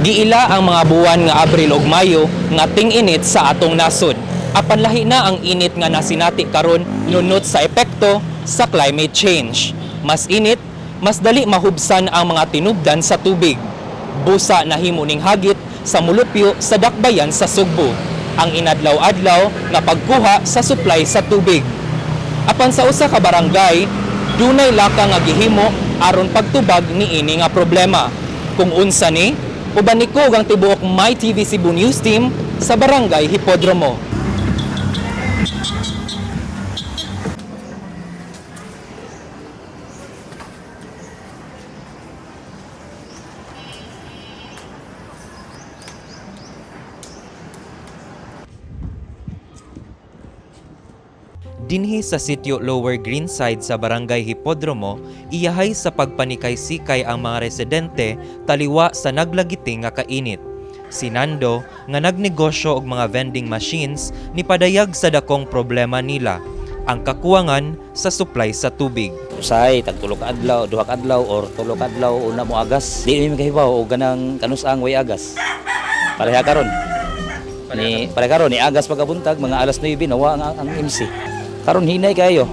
Giila ang mga buwan nga Abril ug Mayo nga ting-init sa atong nasod. Apan lahi na ang init nga nasinati karon nunot sa epekto sa climate change. Mas init, mas dali mahubsan ang mga tinubdan sa tubig. Busa nahimo ning hagit sa mulupyo sa dakbayan sa Sugbo. Ang inadlaw-adlaw nga pagkuha sa supply sa tubig. Apan sa usa ka barangay, dunay laka nga gihimo aron pagtubag niini nga problema. Kung unsa ni, uban ni ko ang tibuok My TV Cebu News Team sa Barangay Hipodromo. Dinhi sa sitio Lower Greenside sa Barangay Hipodromo, iyahay sa pagpanikay-sikay ang mga residente taliwa sa naglagiting nga kainit. Si Nando, nga nagnegosyo og mga vending machines, nipadayag sa dakong problema nila, ang kakuwangan sa supply sa tubig. Usahay tag tulo ka adlaw, duha ka adlaw or tulo ka adlaw una mo agas. Di mi makahibaw og ganang kanus-ang way agas. Pareha karon. Ni pareha karon ni agas pagkabuntag mga alas 9 nawa ang MC. Karon hinay kayo.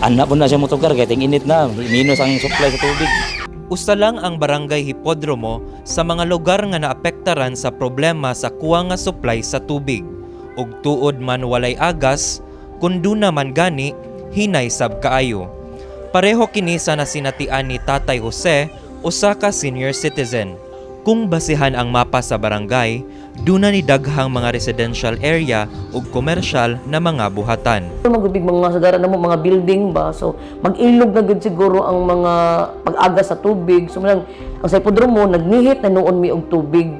Ana po na siya motukar kay ting init na, minus ang supply sa tubig. Usa lang ang Barangay Hipodromo sa mga lugar nga naapektaran sa problema sa kuwang nga supply sa tubig. Ug tuod man walay agas, kun duna man gani, hinay sab kaayo. Pareho kini sa nasinatian ni Tatay Jose, usa ka senior citizen. Kung basihan ang mapa sa barangay, duna ni daghang mga residential area ug komersyal na mga buhatan. Magubig mga sagara na mo mga building ba, so mag-ilog na gud siguro ang mga pag-agas sa tubig. So manang ang sa hipodromo nagnihit na noon mi og tubig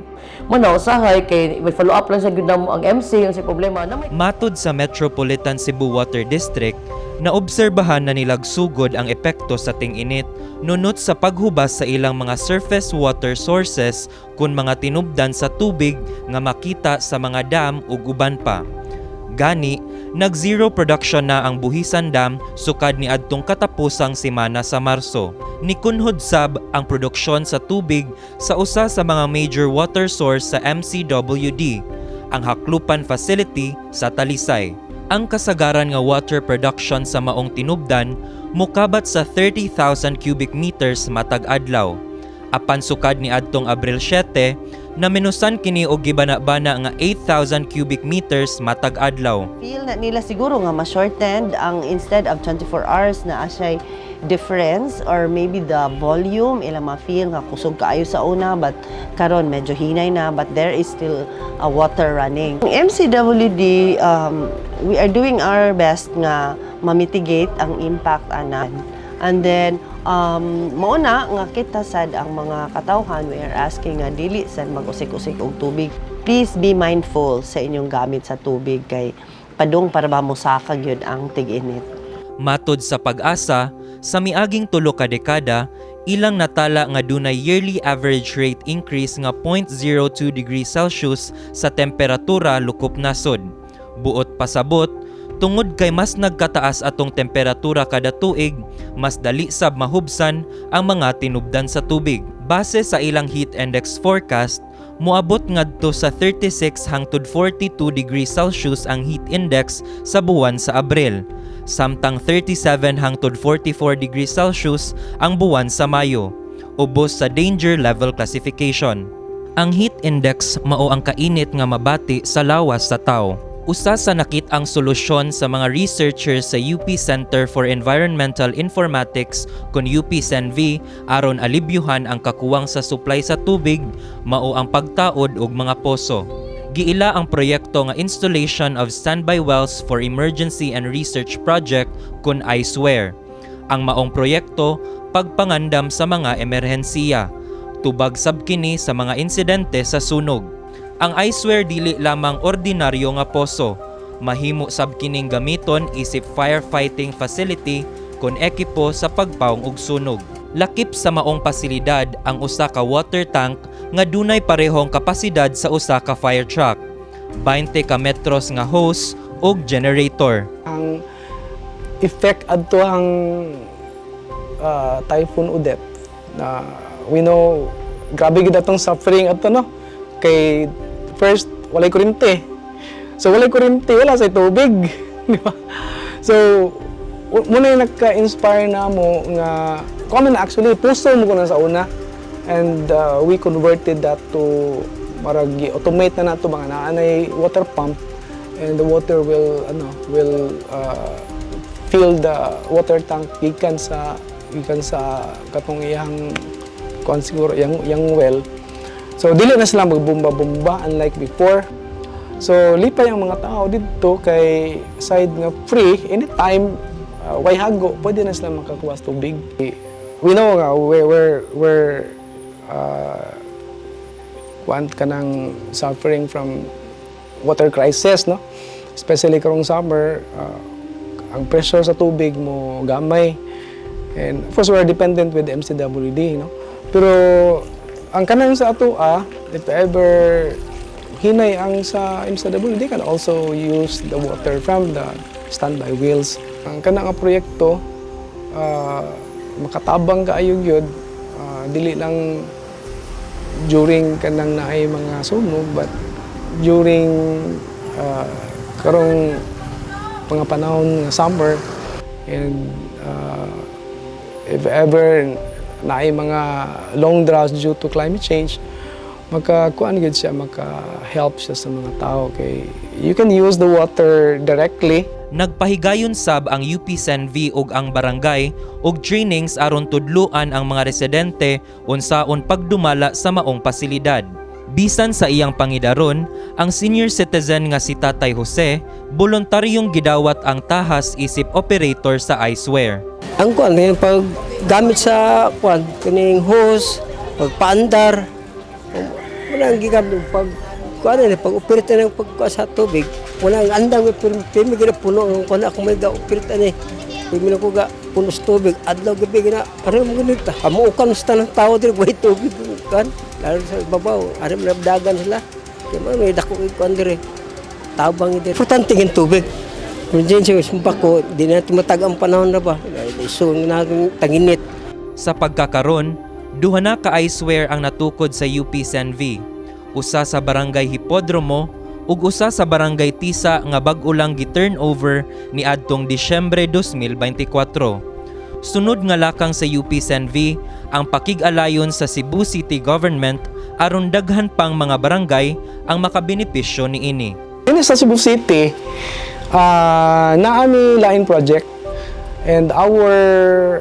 mo na usahay kay may follow up lang sa gyud namo ang MC ang sa problema na may Matod sa Metropolitan Cebu Water District, naobserbahan na nilagsugod ang epekto sa ting-init nunot sa paghubas sa ilang mga surface water sources kun mga tinubdan sa tubig nga makita sa mga dam ug uban pa. Gani, nag-zero production na ang Buhisan Dam sukad ni adtong katapusang semana sa Marso. Nikunhod sab ang produksyon sa tubig sa usa sa mga major water source sa MCWD, ang Haklupan Facility sa Talisay. Ang kasagaran nga water production sa maong tinubdan mukabat sa 30,000 cubic meters matag adlaw. Apan sukad ni adtong Abril 7, naminusan kini og gibana-bana nga 8,000 cubic meters matag adlaw. Feel na nila siguro nga ma-shortened ang instead of 24 hours na asay difference or maybe the volume ila ma-feel nga kusog kaayo sa una, but karon medyo hinay na, but there is still a water running. Ang MCWD, we are doing our best nga ma-mitigate ang impact ana. And then mao na nga kita sad ang mga katawhan, we are asking nga dili sad mag-usik-usik og tubig. Please be mindful sa inyong gamit sa tubig kay padung para ba mosaka gyud ang tig-init. Matod sa PAGASA, sa miaging 3 ka dekada, ilang natala nga dunay yearly average rate increase nga 0.02 degrees Celsius sa temperatura lukop nasod. Buot pasabot, tungod kay mas nagkataas atong temperatura kada tuig, mas dali sab mahubsan ang mga tinubdan sa tubig. Base sa ilang heat index forecast, moabot ngadto sa 36 hangtod 42 degrees Celsius ang heat index sa buwan sa Abril, samtang 37 hangtod 44 degrees Celsius ang buwan sa Mayo, ubos sa danger level classification. Ang heat index mao ang kainit nga mabati sa lawas sa tao. Usa sa nakit-ang solusyon sa mga researchers sa UP Center for Environmental Informatics kon UP CENV aron alibyuhan ang kakuwang sa supply sa tubig mao ang pagtaod og mga poso. Giila ang proyekto nga Installation of Standby Wells for Emergency and Research Project kun ISWER. Ang maong proyekto pagpangandam sa mga emerhensiya. Tubag sab kini sa mga insidente sa sunog. Ang ISWER dili lamang ordinaryo nga poso. Mahimo sab kining gamiton isip firefighting facility kon ekipo sa pagpawong og sunog. Lakip sa maong pasilidad ang usa ka water tank nga dunay parehong kapasidad sa usa ka fire truck, 20 ka metros nga hose ug generator. Ang effect adto ang Typhoon Odette na we know, grabe gid atong suffering adto, no. Kay first, walay kuryente. So walay kuryente, wala say tubig. Di ba? So, mao na yung nagka-inspire namo nga, kuan na actually, puso mo ko na sa una. And we converted that to marag automate na nato mga naanay water pump and the water will ano will fill the water tank gikan sa katong iyang kuan siguro iyang well. So dili na sila magbumba-bumba unlike before. So lipay ang mga tao didto kay side nga free anytime, way hago, pwede na sila makakuha sa tubig. We know nga we're kuan kanang suffering from water crisis, no? Especially karong summer, ang pressure sa tubig mo gamay. And of course, we're dependent with MCWD, no? Pero ang kanang sa atoa, if ever hinay ang sa MCWD, can also use the water from the standby wells. Ang kanang nga proyekto, makatabang kaayo gyud, dili lang during kanang naay mga sunog but during karong mga panahon nga summer and if ever naay mga long droughts due to climate change, makakuan gyud siya, maka-help siya sa mga tao kay you can use the water directly. Nagpahigayon sab ang UP SENV ug ang barangay og trainings aron tudluan ang mga residente unsaon pagdumala sa maong pasilidad. Bisan sa iyang pangidaron, ang senior citizen nga si Tatay Jose, voluntaryong gidawat ang tahas isip operator sa Iceware. Ang kuan ngayon, pag gamit sa kuan kining hose, pagpaandar, wala ang gigamit pag kuan ni pag operate ng pagkuan sa tubig, wala ang andang pero pirmi gina puno ang kuan ako may ga operate ani. Pirmi na ko ga puno sa tubig, adlaw gabi gina pareho mo ganit. Amukan sa tanang tao diri way tubig kan, lalo sa babaw, ari mo dagan sila. Kaya may dako kuan diri. Tabang diri. Importante ng tubig. Emergency, sumpa ko, di na tumatag ang panahon na ba. So, na tanginit. Sa pagkakaron, duha na ka Iceware ang natukod sa UP SENV. Usa sa Barangay Hipodromo ug usa sa Barangay Tisa nga bag-o lang gi-turnover ni adtong Disyembre 2024. Sunod nga lakang sa UP SENV ang pakig-alayon sa Cebu City Government aron daghan pang mga barangay ang makabenepisyo niini. Yun sa Cebu City, naa mi lain project and our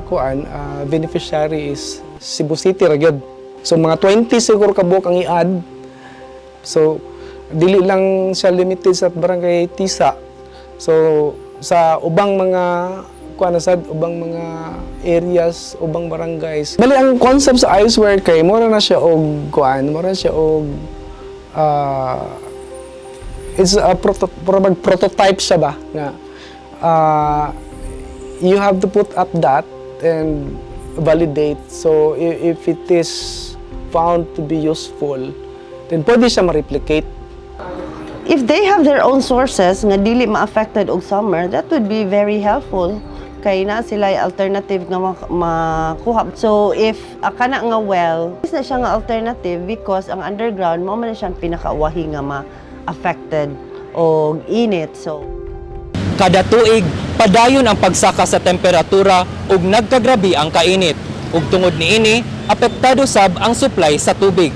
kuan beneficiary is Cebu City ra gyud. So mga 20 siguro ka buok ang i-add. So dili lang siya limited sa Barangay Tisa. So sa ubang mga kuan na sad, ubang mga areas, ubang barangays. Bali ang concept sa Iceware kay mura na siya og kuan, mura na siya og it's a prototype siya ba nga you have to put up that and validate. So if it is found to be useful, then pwede siya ma-replicate. If they have their own sources nga dili ma-affected og summer, that would be very helpful kay na sila alternative nga makuha. So if kana nga well, is na siya nga alternative because ang underground mao man na siyang pinakauwahi nga ma-affected og init. So Kada tuig, padayon ang pagsaka sa temperatura ug nagkagrabi ang kainit. Ug tungod niini, apektado sab ang supply sa tubig.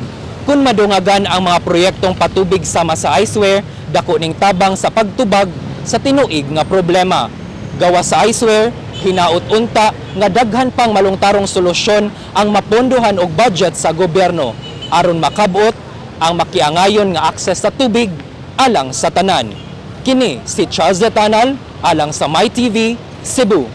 Kung madungagan ang mga proyektong patubig sama sa Iceware, dako ning tabang sa pagtubag sa tinuig nga problema. Gawas sa Iceware, hinaut unta nga daghan pang malungtarong solusyon ang mapondohan og budget sa gobyerno aron makabot ang makiangayon nga akses sa tubig alang sa tanan. Kini si Charles Letanal alang sa MyTV, Cebu.